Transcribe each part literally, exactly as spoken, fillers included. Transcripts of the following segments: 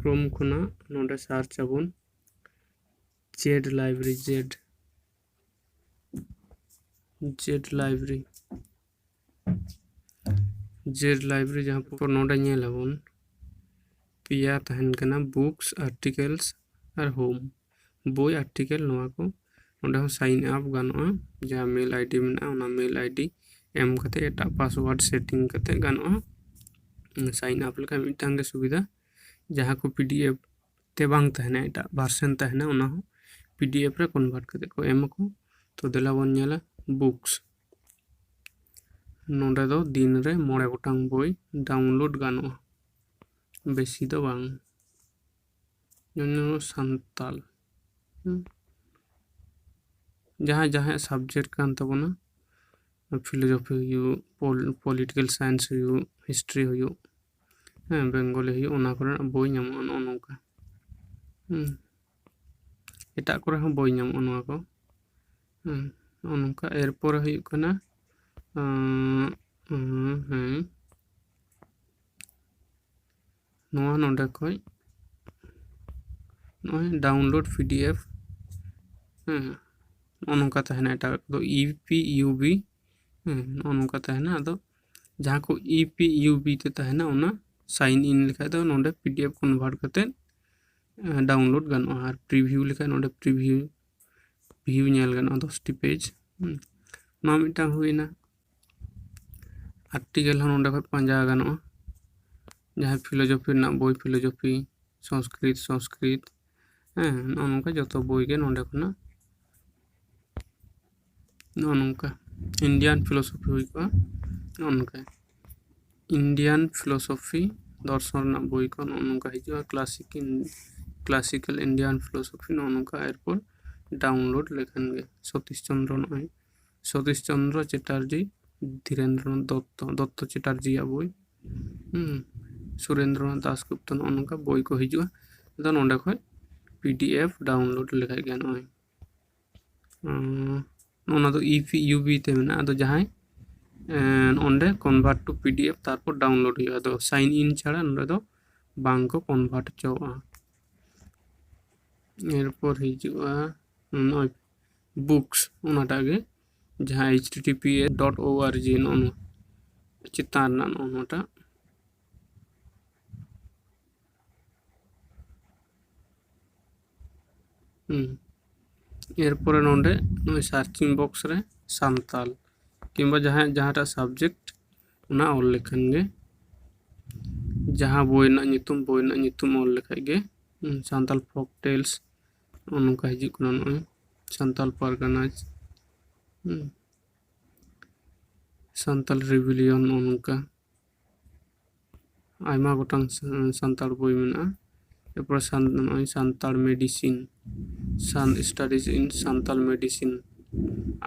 Chrome ᱠᱷᱚᱱᱟᱜ ᱱᱚᱰᱮ search ᱟᱵᱚᱱ Z library, Z, Z library, Z library, ᱡᱟᱦᱟᱸ ᱯᱚᱨ ᱱᱚᱰᱮ ᱧᱮᱞ ᱟᱵᱚᱱ ᱯᱮᱭᱟ ᱛᱟᱦᱮᱱ ᱠᱟᱱᱟ, books, articles ᱟᱨ home, ᱵᱳᱭ, article, ᱱᱚᱣᱟ ᱠᱚ᱾ ᱱᱚᱰᱮ ᱦᱚᱸ sign up ᱜᱟᱱᱚᱜᱼᱟ, ᱡᱟᱦᱟᱸ mail ID ᱢᱮᱱᱟᱜᱼᱟ ᱚᱱᱟ mail ID ᱮᱢ ᱠᱟᱛᱮ ᱮᱴᱟᱜ password setting ᱠᱟᱛᱮ ᱜᱟᱱᱚᱜᱼᱟ᱾ Sign up ᱞᱮᱠᱷᱟᱱ ᱢᱤᱫᱴᱟᱝ ᱜᱮ ᱥᱩᱵᱤᱫᱷᱟ, ᱡᱟᱦᱟᱸ ᱠᱚ PDF ᱛᱮ ᱵᱟᱝ ᱛᱟᱦᱮᱱᱟ, ᱮᱴᱟᱜ version ᱛᱟᱦᱮᱱᱟ, ᱚᱱᱟ ᱦᱚᱸ PDF ᱨᱮ convert ᱠᱟᱛᱮ ᱠᱚ ᱮᱢ ᱟᱠᱚ᱾ ᱛᱚ ᱫᱮᱞᱟ ᱵᱚᱱ ᱧᱮᱞᱟ books, ᱱᱚᱰᱮ ᱫᱚ ᱫᱤᱱ ᱨᱮ ᱢᱚᱬᱮ ᱜᱚᱴᱟᱝ ᱵᱳᱭ download ᱜᱟᱱᱚᱜᱼᱟ, ᱵᱮᱥᱤ ᱫᱚ ᱵᱟᱝ᱾ ᱡᱮᱢᱚᱱ ᱥᱟᱱᱛᱟᱞ, ᱦᱩᱸ, ᱡᱟᱦᱟᱸᱭ ᱡᱟᱦᱟᱸᱭᱟᱜ subject ᱠᱟᱱ ᱛᱟᱵᱚᱱᱟ, philosophy ᱦᱩᱭᱩᱜ, pol-, political science ᱦᱩᱭᱩᱜ, history ᱦᱩᱭᱩᱜ, ᱦᱮᱸ, Bengali ᱦᱩᱭᱩᱜ, ᱚᱱᱟ ᱠᱚᱨᱮᱱᱟᱜ ᱵᱳᱭ ᱧᱟᱢᱚᱜᱼᱟ ᱱᱚᱜᱼᱚ ᱱᱚᱝᱠᱟ᱾ ᱦᱩᱸ, ᱮᱴᱟᱜ ᱠᱚᱨᱮ ᱦᱚᱸ ᱵᱳᱭ ᱧᱟᱢᱚᱜᱼᱟ ᱱᱚᱣᱟ ᱠᱚ᱾ ᱦᱩᱸ, ᱱᱚᱜᱼᱚ ᱱᱚᱝᱠᱟ᱾ ᱮᱨᱯᱚᱨᱮ ᱦᱩᱭᱩᱜ ᱠᱟᱱᱟ, ᱟᱸ, ᱦᱩᱸ, ᱦᱮᱸ, ᱱᱚᱣᱟ ᱱᱚᱰᱮ ᱠᱷᱚᱡ ᱱᱚᱜᱼᱚᱭ download PDF, ᱦᱮᱸ, ᱱᱚᱜᱼᱚ ᱱᱚᱝᱠᱟ ᱛᱟᱦᱮᱱᱟ᱾ ᱮᱴᱟᱜ ᱠᱚᱫᱚ EPUB, ᱦᱮᱸ, ᱱᱚᱜᱼᱚ ᱱᱚᱝᱠᱟ ᱛᱟᱦᱮᱱᱟ᱾ ᱟᱫᱚ ᱡᱟᱦᱟᱸ ᱠᱚ EPUB ᱛᱮ ᱛᱟᱦᱮᱱᱟ ᱚᱱᱟ sign in ᱞᱮᱠᱷᱟᱡ ᱫᱚ ᱱᱚᱰᱮ PDF convert ᱠᱟᱛᱮ, ᱮ, download ᱜᱟᱱᱚᱜᱼᱟ᱾ ᱟᱨ preview ᱞᱮᱠᱷᱟᱡ ᱱᱚᱰᱮ preview, view ᱧᱮᱞ ᱜᱟᱱᱚᱜᱼᱟ ᱫᱚᱥᱴᱤ page᱾ ᱦᱩᱸ, ᱱᱚᱣᱟ ᱢᱤᱫᱴᱟᱝ ᱦᱩᱭᱱᱟ᱾ Article ᱦᱚᱸ ᱱᱚᱰᱮ ᱠᱷᱚᱡ ᱯᱟᱸᱡᱟ ᱜᱟᱱᱚᱜᱼᱟ, ᱡᱟᱦᱟᱸ philosophy ᱨᱮᱱᱟᱜ ᱵᱳᱭ, philosophy, ᱥᱚᱝᱥᱠᱨᱤᱛ, ᱥᱚᱝᱥᱠᱨᱤᱛ, ᱦᱮᱸ, ᱱᱚᱜᱼᱚ ᱱᱚᱝᱠᱟ ᱡᱚᱛᱚ ᱵᱳᱭ ᱜᱮ ᱱᱚᱰᱮ ᱠᱷᱚᱱᱟᱜ, ᱱᱚᱜᱼᱚ ᱱᱚᱝᱠᱟ Indian philosophy ᱦᱩᱭ ᱠᱚᱜᱼᱟ, ᱱᱚᱜᱼᱚ ᱱᱚᱝᱠᱟ Indian philosophy, ᱫᱚᱨᱥᱚᱱ ᱨᱮᱱᱟᱜ ᱵᱳᱭ ᱠᱚ ᱱᱚᱜᱼᱚ ᱱᱚᱝᱠᱟ ᱦᱤᱡᱩᱜᱼᱟ, classic in-, classical Indian philosophy, ᱱᱚᱜᱼᱚ ᱱᱚᱝᱠᱟ᱾ ᱮᱨᱯᱚᱨ download ᱞᱮᱠᱷᱟᱱ ᱜᱮ ᱥᱚᱛᱤᱥ ᱪᱚᱱᱫᱨᱚ, ᱱᱚᱜᱼᱚᱭ ᱥᱚᱛᱤᱥ ᱪᱚᱱᱫᱨᱚ ᱪᱮᱴᱟᱨᱡᱤ, ᱫᱷᱤᱨᱮᱱᱫᱨᱚᱱᱟᱛᱷ ᱫᱚᱛᱛᱚ, ᱫᱚᱛᱛᱚ ᱪᱮᱴᱟᱨᱡᱤᱭᱟᱜ ᱵᱳᱭ, ᱦᱩᱸ, ᱥᱩᱨᱮᱱᱫᱨᱚᱱᱟᱛᱷ ᱫᱟᱥᱜᱩᱯᱛᱚ, ᱱᱚᱜᱼᱚ ᱱᱚᱝᱠᱟ ᱵᱳᱭ ᱠᱚ ᱦᱤᱡᱩᱜᱼᱟ᱾ ᱟᱫᱚ ᱱᱚᱰᱮ ᱠᱷᱚᱡ PDF download ᱞᱮᱠᱷᱟᱡ ᱜᱮ ᱱᱚᱜᱼᱚᱭ, ᱩᱸ, ᱚᱱᱟ ᱫᱚ EPUB ᱛᱮ ᱢᱮᱱᱟᱜᱼᱟ᱾ ᱟᱫᱚ ᱡᱟᱦᱟᱸᱭ, ᱮᱸ, ᱚᱸᱰᱮ convert to PDF, ᱛᱟᱨᱯᱚᱨ download ᱦᱩᱭᱩᱜᱼᱟ᱾ ᱟᱫᱚ sign in ᱪᱷᱟᱲᱟ ᱱᱚᱰᱮ ᱫᱚ ᱵᱟᱝ ᱠᱚ convert ᱦᱚᱪᱚᱣᱟᱜᱼᱟ᱾ ᱮᱨᱯᱚᱨ ᱦᱤᱡᱩᱜᱼᱟ ᱱᱚᱜᱼᱚᱭ books, ᱚᱱᱟᱴᱟᱜ ᱜᱮ, ᱡᱟᱦᱟᱸ H T T P S dot O R G, ᱱᱚᱜᱼᱚ ᱱᱚᱣᱟ ᱪᱮᱛᱟᱱ ᱨᱮᱱᱟᱜ ᱱᱚᱜᱼᱚ ᱱᱚᱣᱟᱴᱟᱜ᱾ ᱦᱩᱸ᱾ ᱮᱨᱯᱚᱨᱮ ᱱᱚᱰᱮ ᱱᱚᱜᱼᱚᱭ searching box ᱨᱮ ᱥᱟᱱᱛᱟᱞ ᱠᱤᱝᱵᱟ ᱡᱟᱦᱟᱸᱭᱟᱜ ᱡᱟᱦᱟᱸᱴᱟᱜ subject, ᱚᱱᱟ ᱚᱞ ᱞᱮᱠᱷᱟᱱ ᱜᱮ, ᱡᱟᱦᱟᱸ ᱵᱳᱭ ᱨᱮᱱᱟᱜ ᱧᱩᱛᱩᱢ, ᱵᱳᱭ ᱨᱮᱱᱟᱜ ᱧᱩᱛᱩᱢ ᱚᱞ ᱞᱮᱠᱷᱟᱡ ᱜᱮ, ᱦᱩᱸ, ᱥᱟᱱᱛᱟᱞ folk tales, ᱱᱚᱜᱼᱚ ᱱᱚᱝᱠᱟ ᱦᱤᱡᱩᱜ ᱠᱟᱱᱟ᱾ ᱱᱚᱜᱼᱚᱭ ᱥᱟᱱᱛᱟᱞ ᱯᱟᱨᱜᱟᱱᱟ, ᱦᱩᱸ, ᱥᱟᱱᱛᱟᱞ rebellion, ᱱᱚᱜᱼᱚ ᱱᱚᱝᱠᱟ ᱟᱭᱢᱟ ᱜᱚᱴᱟᱝ ᱥᱟ-, ᱥᱟᱱᱛᱟᱲ ᱵᱳᱭ ᱢᱮᱱᱟᱜᱼᱟ᱾ ᱮᱨᱯᱚᱨ ᱥᱟᱱ-, ᱱᱚᱜᱼᱚᱭ Santal medicine, san-, studies in Santal medicine,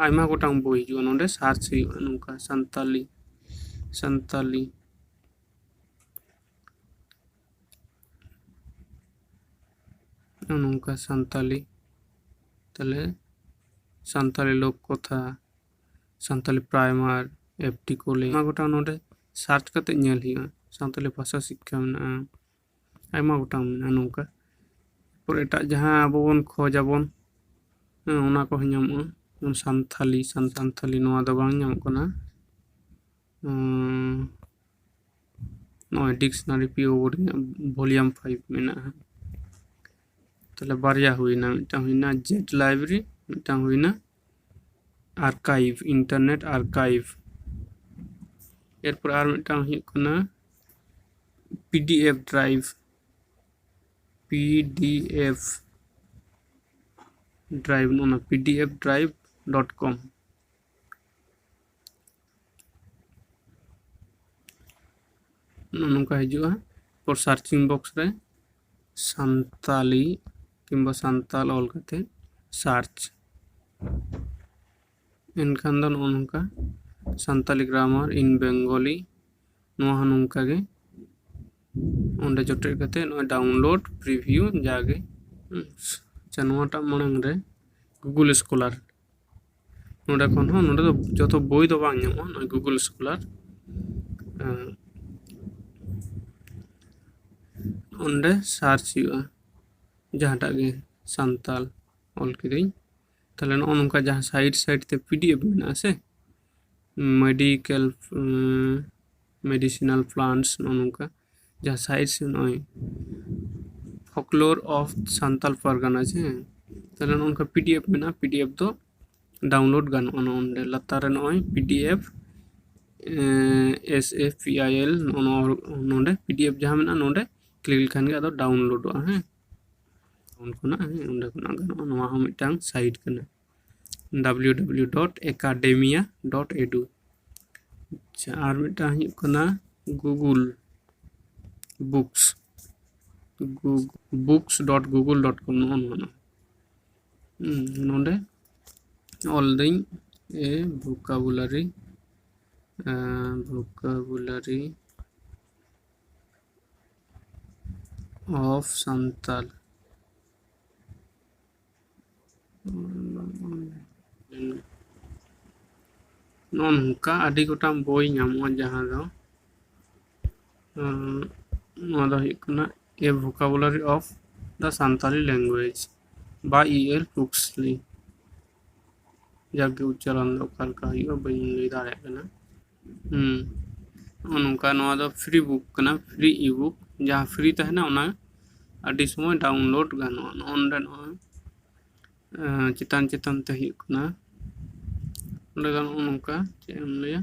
ᱟᱭᱢᱟ ᱜᱚᱴᱟᱝ ᱵᱳᱭ ᱦᱤᱡᱩᱜᱼᱟ᱾ ᱱᱚᱰᱮ search ᱦᱩᱭᱩᱜᱼᱟ ᱱᱚᱝᱠᱟ ᱥᱟᱱᱛᱟᱞᱤ, ᱥᱟᱱᱛᱟᱞᱤ, ᱱᱚᱜᱼᱚ ᱱᱚᱝᱠᱟ ᱥᱟᱱᱛᱟᱞᱤ, ᱛᱟᱦᱞᱮ ᱥᱟᱱᱛᱟᱞᱤ ᱞᱳᱠ ᱠᱚᱛᱷᱟ, Santali primer, F D College, ᱟᱭᱢᱟ ᱜᱚᱴᱟᱝ ᱱᱚᱰᱮ search ᱠᱟᱛᱮ ᱧᱮᱞ ᱦᱩᱭᱩᱜᱼᱟ᱾ ᱥᱟᱱᱛᱟᱞᱤ ᱵᱷᱟᱥᱟ ᱥᱤᱠᱠᱷᱟ ᱢᱮᱱᱟᱜᱼᱟ, ᱟᱭᱢᱟ ᱜᱚᱴᱟᱝ ᱢᱮᱱᱟᱜᱼᱟ ᱱᱚᱝᱠᱟ᱾ ᱮᱨᱯᱚᱨ ᱮᱴᱟᱜ ᱡᱟᱦᱟᱸ ᱟᱵᱚ ᱵᱚᱱ ᱠᱷᱚᱡᱽ ᱟᱵᱚᱱ, ᱦᱮᱸ, ᱚᱱᱟ ᱠᱚᱦᱚᱸ ᱧᱟᱢᱚᱜᱼᱟ᱾ ᱡᱮᱢᱚᱱ ᱥᱟᱱᱛᱷᱟᱞᱤ, ᱥᱟᱱ-, ᱥᱟᱱᱛᱷᱟᱞᱤ, ᱱᱚᱣᱟ ᱫᱚ ᱵᱟᱝ ᱧᱟᱢᱚᱜ ᱠᱟᱱᱟ᱾ ᱩᱸ, ᱱᱚᱜᱼᱚᱭ dictionary P O Board ᱨᱮᱭᱟᱜ volume five ᱢᱮᱱᱟᱜᱼᱟ᱾ ᱛᱟᱦᱞᱮ ᱵᱟᱨᱭᱟ ᱦᱩᱭᱱᱟ, ᱢᱤᱫᱴᱟᱝ ᱦᱩᱭᱱᱟ Z Library, ᱢᱤᱫᱴᱟᱝ ᱦᱩᱭᱱᱟ archive, internet archive᱾ ᱮᱨᱯᱚᱨ ᱟᱨ ᱢᱤᱫᱴᱟᱝ ᱦᱩᱭᱩᱜ ᱠᱟᱱᱟ P D F drive, P D F drive, ᱱᱚᱜᱼᱚ ᱱᱟ P D F drive dot com᱾ ᱱᱚᱜᱼᱚ ᱱᱚᱝᱠᱟ ᱦᱤᱡᱩᱜᱼᱟ᱾ ᱯᱚᱨ searching box ᱨᱮ ᱥᱟᱱᱛᱟᱞᱤ ᱠᱤᱝᱵᱟ ᱥᱟᱱᱛᱟᱞ ᱚᱞ ᱠᱟᱛᱮ search, ᱮᱱᱠᱷᱟᱱ ᱫᱚ ᱱᱚᱜᱼᱚ ᱱᱚᱝᱠᱟ ᱥᱟᱱᱛᱟᱞᱤ grammar in Bengali, ᱱᱚᱣᱟ ᱦᱚᱸ ᱱᱚᱝᱠᱟ ᱜᱮ ᱚᱸᱰᱮ ᱡᱚᱴᱮᱫ ᱠᱟᱛᱮ ᱱᱚᱜᱼᱚᱭ download, preview, ᱡᱟᱜᱮ᱾ ᱦᱩᱸ, ᱟᱪᱪᱷᱟ, ᱱᱚᱣᱟᱴᱟᱜ ᱢᱟᱲᱟᱝ ᱨᱮ Google Scholar, ᱱᱚᱰᱮ ᱠᱷᱚᱱ ᱦᱚᱸ, ᱱᱚᱰᱮ ᱫᱚ ᱡᱚᱛᱚ ᱵᱳᱭ ᱫᱚ ᱵᱟᱝ ᱧᱟᱢᱚᱜᱼᱟ, ᱱᱚᱜᱼᱚᱭ Google Scholar, ᱮᱸ, ᱚᱸᱰᱮ ᱥᱟᱨᱪ ᱦᱩᱭᱩᱜᱼᱟ ᱡᱟᱦᱟᱸᱴᱟᱜ ᱜᱮ, ᱥᱟᱱᱛᱟᱞ ᱚᱞ ᱠᱤᱫᱟᱹᱧ᱾ ᱛᱟᱦᱞᱮ ᱱᱚᱜᱼᱚ ᱱᱚᱝᱠᱟ ᱡᱟᱦᱟᱸ ᱥᱟᱭᱤᱰ ᱥᱟᱭᱤᱰ ᱛᱮ ᱯᱤᱰᱤᱮᱯᱷ ᱢᱮᱱᱟᱜᱼᱟ ᱥᱮ, ᱢᱮᱰᱤᱠᱮᱞ ᱢᱮᱰᱤᱥᱤᱱᱟᱞ ᱯᱞᱟᱱᱴᱥ, ᱱᱚᱜᱼᱚ ᱱᱚᱝᱠᱟ ᱡᱟᱦᱟᱸ ᱥᱟᱭᱤᱰ ᱥᱮ ᱱᱚᱜᱼᱚᱭ ᱯᱷᱚᱠᱞᱳᱨ ᱚᱯᱷ ᱥᱟᱱᱛᱟᱞ ᱯᱟᱨᱜᱟᱱᱟ ᱥᱮ, ᱛᱟᱦᱞᱮ ᱱᱚᱜᱼᱚ ᱱᱚᱝᱠᱟ ᱯᱤᱰᱤᱮᱯᱷ ᱢᱮᱱᱟᱜᱼᱟ᱾ ᱯᱤᱰᱤᱮᱯᱷ ᱫᱚ ᱰᱟᱣᱩᱱᱞᱳᱰ ᱜᱟᱱᱚᱜᱼᱟ᱾ ᱱᱚᱜᱼᱚ ᱱᱚᱰᱮ ᱞᱟᱛᱟᱨ ᱨᱮ ᱱᱚᱜᱼᱚᱭ PDF, S A P I L, ᱱᱚᱜᱼᱚ ᱱᱚᱣᱟ ᱱᱚᱰᱮ ᱯᱤᱰᱤᱮᱯᱷ ᱡᱟᱦᱟᱸ ᱢᱮᱱᱟᱜᱼᱟ, ᱱᱚᱰᱮ ᱠᱞᱤᱠ ᱞᱮᱠᱷᱟᱱ ᱜᱮ ᱟᱫᱚ ᱰᱟᱣᱩᱱᱞᱳᱰᱚᱜᱼᱟ᱾ ᱦᱮᱸ, ᱚᱸᱰᱮ ᱠᱷᱚᱱᱟᱜ, ᱦᱮᱸ, ᱚᱸᱰᱮ ᱠᱷᱚᱱᱟᱜ ᱜᱟᱱᱚᱜᱼᱟ᱾ ᱱᱚᱣᱟ ᱦᱚᱸ ᱢᱤᱫᱴᱟᱝ ᱥᱟᱭᱤᱴ ᱠᱟᱱᱟ, W W dot academia dot edu. ᱟᱪᱪᱷᱟ, ᱟᱨ ᱢᱤᱫᱴᱟᱝ ᱦᱩᱭᱩᱜ ᱠᱟᱱᱟ Google books, books dot Google dot com, ᱱᱚᱜᱼᱚ ᱱᱚᱣᱟ᱾ ᱦᱩᱸ, ᱱᱚᱰᱮ ᱚᱞ ᱫᱟᱹᱧ ᱮ ᱵᱷᱳᱠᱟᱵᱩᱞᱟᱨᱤ, ᱵᱷᱳᱠᱟᱵᱩᱞᱟᱨᱤ ᱚᱯᱷ ᱥᱟᱱᱛᱟᱞ᱾ ᱱᱚᱜᱼᱚ ᱱᱚᱝᱠᱟ ᱟᱹᱰᱤ ᱜᱚᱴᱟᱝ ᱵᱳᱭ ᱧᱟᱢᱚᱜᱼᱟ, ᱡᱟᱦᱟᱸ ᱫᱚ, ᱩᱸ, ᱱᱚᱣᱟ ᱫᱚ ᱦᱩᱭᱩᱜ ᱠᱟᱱᱟ A Vocabulary of the Santali Language by E L Pugsley᱾ ᱡᱟᱜᱮ ᱩᱪᱪᱟᱨᱚᱱ ᱫᱚ ᱚᱠᱟ ᱞᱮᱠᱟ ᱦᱩᱭᱩᱜᱼᱟ, ᱵᱟᱹᱧ ᱞᱟᱹᱭ ᱫᱟᱲᱮᱭᱟᱜ ᱠᱟᱱᱟ᱾ ᱦᱩᱸ, ᱱᱚᱜᱼᱚ ᱱᱚᱝᱠᱟ, ᱱᱚᱣᱟ ᱫᱚ ᱯᱷᱨᱤ ᱵᱩᱠ ᱠᱟᱱᱟ, ᱯᱷᱨᱤ ᱤᱵᱩᱠ, ᱡᱟᱦᱟᱸ ᱯᱷᱨᱤ ᱛᱟᱦᱮᱱᱟ, ᱚᱱᱟ ᱟᱹᱰᱤ ᱥᱚᱢᱚᱭ ᱰᱟᱣᱩᱱᱞᱳᱰ ᱜᱟᱱᱚᱜᱼᱟ᱾ ᱱᱚᱜᱼᱚ ᱱᱚᱰᱮ ᱱᱚᱜᱼᱚᱭ, ᱮᱸ, ᱪᱮᱛᱟᱱ ᱪᱮᱛᱟᱱ ᱛᱮ ᱦᱩᱭᱩᱜ ᱠᱟᱱᱟ, ᱚᱸᱰᱮ ᱫᱚ ᱱᱚᱜᱼᱚ ᱱᱚᱝᱠᱟ, ᱪᱮᱫ ᱮᱢ ᱞᱟᱹᱭᱟ,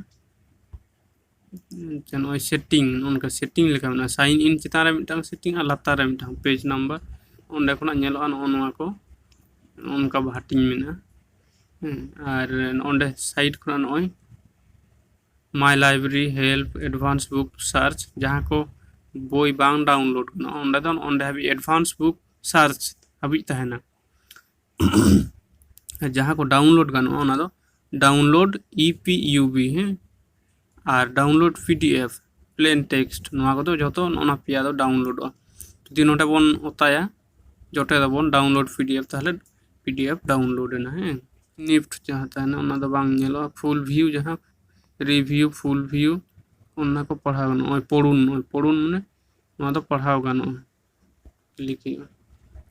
ᱟᱪᱪᱷᱟ, ᱱᱚᱜᱼᱚᱭ ᱥᱮᱴᱤᱝ, ᱱᱚᱜᱼᱚ ᱱᱚᱝᱠᱟ ᱥᱮᱴᱤᱝ ᱞᱮᱠᱟ ᱢᱮᱱᱟᱜᱼᱟ᱾ ᱥᱟᱭᱤᱱ ᱤᱱ ᱪᱮᱛᱟᱱ ᱨᱮ ᱢᱤᱫᱴᱟᱝ ᱥᱮᱴᱤᱝ ᱟᱨ ᱞᱟᱛᱟᱨ ᱨᱮ ᱢᱤᱫᱴᱟᱝ ᱯᱮᱡᱽ ᱱᱟᱢᱵᱟᱨ, ᱚᱸᱰᱮ ᱠᱷᱚᱱᱟᱜ ᱧᱮᱞᱚᱜᱼᱟ ᱱᱚᱜᱼᱚ ᱱᱚᱣᱟ ᱠᱚ, ᱱᱚᱜᱼᱚ ᱱᱚᱝᱠᱟ ᱦᱟᱹᱴᱤᱧ ᱢᱮᱱᱟᱜᱼᱟ᱾ ᱦᱮᱸ, ᱟᱨ ᱱᱚᱸᱰᱮ ᱥᱟᱭᱤᱰ ᱠᱷᱚᱱᱟᱜ ᱱᱚᱜᱼᱚᱭ My Library, Help, Advanced Book Search, ᱡᱟᱦᱟᱸ ᱠᱚ ᱵᱳᱭ ᱵᱟᱝ ᱰᱟᱣᱩᱱᱞᱳᱰ ᱜᱟᱱᱚᱜᱼᱟ, ᱚᱸᱰᱮ ᱫᱚ ᱚᱸᱰᱮ ᱦᱟᱹᱵᱤᱡ advanced book search ᱦᱟᱹᱵᱤᱡ ᱛᱟᱦᱮᱱᱟ᱾ ᱟᱨ ᱡᱟᱦᱟᱸ ᱠᱚ ᱰᱟᱣᱩᱱᱞᱳᱰ ᱜᱟᱱᱚᱜᱼᱟ, ᱚᱱᱟ ᱫᱚ download E P U B, ᱦᱮᱸ, ᱟᱨ download P D F, plain text, ᱱᱚᱣᱟ ᱠᱚᱫᱚ ᱡᱷᱚᱛᱚ ᱱᱚᱜᱼᱚ ᱱᱟ ᱯᱮᱭᱟ ᱫᱚ ᱰᱟᱣᱩᱱᱞᱳᱰᱚᱜᱼᱟ᱾ ᱡᱩᱫᱤ ᱱᱚᱰᱮ ᱵᱚᱱ ᱚᱛᱟᱭᱟ, ᱡᱚᱴᱮᱫ ᱟᱵᱚᱱ download P D F, ᱛᱟᱦᱚᱞᱮ P D F ᱰᱟᱣᱩᱱᱞᱳᱰ ᱮᱱᱟ, ᱦᱮᱸ᱾ ᱱᱤᱯᱴ ᱡᱟᱦᱟᱸ ᱛᱟᱦᱮᱱᱟ, ᱚᱱᱟ ᱫᱚ ᱵᱟᱝ ᱧᱮᱞᱚᱜᱼᱟ᱾ ᱯᱷᱩᱞ ᱵᱷᱤᱭᱩ, ᱡᱟᱦᱟᱸ ᱨᱤᱵᱷᱤᱭᱩ, ᱯᱷᱩᱞ ᱵᱷᱤᱭᱩ, ᱚᱱᱟ ᱠᱚ ᱯᱟᱲᱦᱟᱣ ᱜᱟᱱᱚᱜᱼᱟ᱾ ᱱᱚᱜᱼᱚᱭ ᱯᱚᱲᱩᱱ, ᱱᱚᱜᱼᱚᱭ ᱯᱚᱲᱩᱱ ᱢᱟᱱᱮ ᱱᱚᱣᱟ ᱫᱚ ᱯᱟᱲᱦᱟᱣ ᱜᱟᱱᱚᱜᱼᱟ, ᱠᱞᱤᱠ ᱦᱩᱭᱩᱜᱼᱟ᱾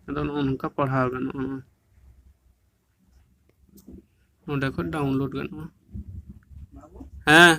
ᱟᱫᱚ ᱱᱚᱜᱼᱚ ᱱᱚᱝᱠᱟ ᱯᱟᱲᱦᱟᱣ ᱜᱟᱱᱚᱜᱼᱟ, ᱱᱚᱣᱟ ᱱᱚᱸᱰᱮ ᱠᱷᱚᱱ ᱰᱟᱣᱩᱱᱞᱳᱰ ᱜᱟᱱᱚᱜᱼᱟ᱾ ᱦᱮᱸ,